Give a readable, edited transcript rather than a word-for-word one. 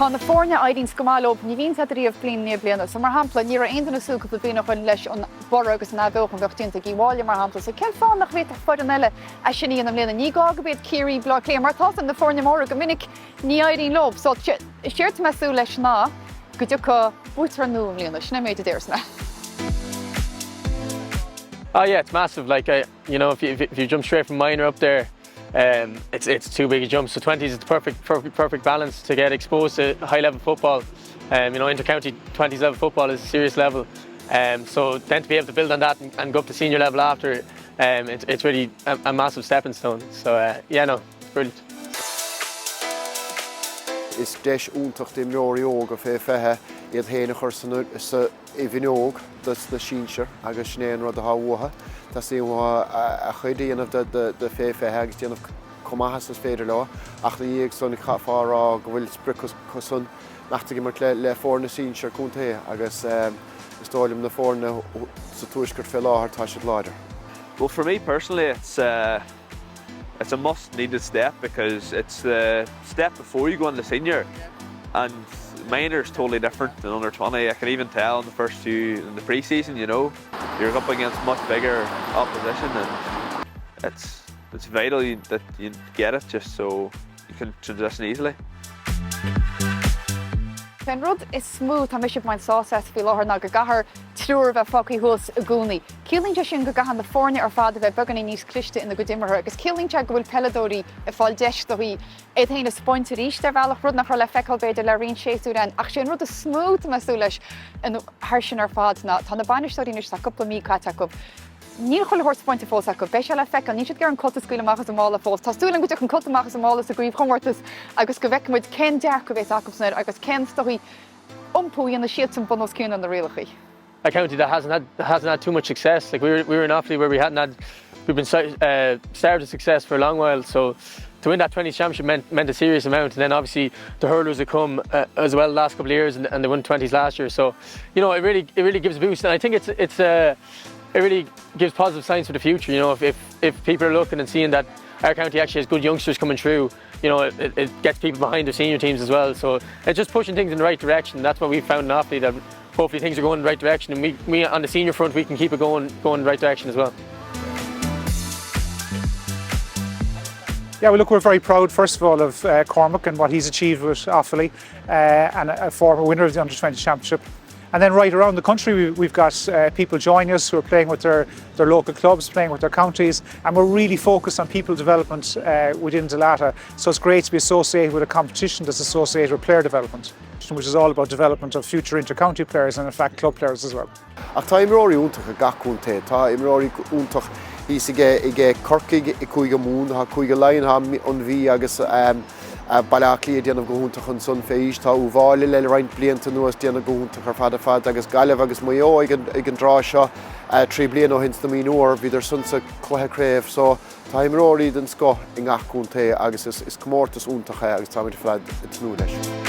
Tá na foirne a éiríonns go maith leo, ní bhíonn siad riamh bliain i ndiaidh bliana. So mar shampla, ní raibh aon duine ag súil cúpla bliain ó shoin leis an borradh agus an athbheochan a bheadh déanta ag Uíbh Fhailí mar shampla. So cén fáth nach bhféadfadh foireann eile é sin a dhéanamh i mbliana? Ní gá gurb iad Ciarraí, Bleá Cliath, mar tá na foirne móra go minic ní éiríonn leo. So is éard tá mé ag súil leis ná go dtiocfaidh buaiteoir nua i mbliana. Sin é an méid a déarfas mé. Oh yeah, it's massive. Like, I, you know, if you, if you jump straight from minor up there, um, it's, it's too big a jump. So 20s is the perfect, perfect, perfect balance to get exposed to high level football. Um, you know, inter-county 20s level football is a serious level. Um, so then to be able to build on that and, and go up to senior level after, um, it's, it's really a, a massive stepping stone. So uh, yeah, no, it's brilliant. Is deis iontach d'imreoirí óga fé 20 iad féin a chur sa bhfuinneog dos na sinsir agus sin é an rud atá uathu. Teastaíonn uathu a chuid a dhéanamh de fé 20 agus déanamh chomh maith is is féidir leo ach ina dhiaidh san chaithfeá a rá go bhfuil sprioc acusan imeacht ag imirt le foirne sinsir contae agus is dóigh liom na foirne sa tuaisceart fé láthair tá siad láidir. Well for me personally it's uh it's a must needed step because it's the step before you go into senior and minor is totally different than under 20. I can even tell in the first few in the pre-season, you know, you're up against much bigger opposition and it's it's vital you, that you get it just so you can transition easily. An rud is mó atá mise ag baint sásamh as faoi láthair ná go gcaithfear triúr a bheith fágtha thuas i gcónaí. Ciallaíonn sé sin go gcaithfidh na foirne ar fad a bheith beagáinín níos cliste ina gcuid imeartha agus ciallaíonn sé go bhfuil peileadóirí ag fáil deis dóibh iad féin a 'speáint arís ar bhealach, rud nach raibh le feiceáil b'fhéidir le roinnt séasúr ann. Ach sé an rud is mó atá mé ag súil leis thar sin ar fad ná tá na bainisteoirí anois, tá cúpla mí caite acu, Níl chuile shórt 'speáinte fós acu. Beidh sé le feiceáil. Níl siad ag iarraidh an cat a scaoileadh amach as an mála fós. Tá súil agam go dtiocfaidh an cat amach as an mála sa gcraobhchomórtas agus go bhfeicfidh muid cén dearcadh a bhéas acusan air agus cén is dóichí iompú a dhéanfaidh siadsan bun os cionn ar na rialacha. A county that hasn't had hasn't had too much success. Like we were we were in Offaly where we hadn't had we've been uh, starved of success for a long while. So to win that 20s championship meant meant a serious amount. And then obviously the hurlers have come uh, as well the last couple of years and, and they won 20s last year. So you know it really it really gives a boost. And I think it's it's uh, it really gives positive signs for the future. You know, if, if, if people are looking and seeing that our county actually has good youngsters coming through, you know, it, it gets people behind their senior teams as well. So it's just pushing things in the right direction. That's what we've found in Offaly, that hopefully things are going in the right direction and we, we on the senior front we can keep it going, going in the right direction as well. Yeah, well, look, we're very proud, first of all, of uh, Cormac and what he's achieved with Offaly uh, and a former winner of the Under-20 Championship. And then right around the country, we, have got uh, people joining us who are playing with their, their local clubs, playing with their counties, and we're really focused on people development uh, within Dalata. So it's great to be associated with a competition that's associated with player development, which is all about development of future inter-county players and in fact club players as well. Ach tá imreoirí iontach i gach contae. Tá imreoirí iontach thíos aige Corcaigh, i Cúige Mumhan, tá Cúige Laighean, tá an Mhí agus Baile Átha Cliath ag déanamh go hiontach ansan fé aois. Tá Uíbh Fhailí le roinnt blianta anuas ag déanamh go hiontach ar fad ar fad agus Gaillimh agus Maigh Eo ag an dtráth seo 3 bliana ó shin sna mionúir, bhíodar san sa chluiche craobh. So tá imreoirí den scoth i ngach contae agus is comórtas iontach é agus táimid ar fad ag tnúth leis.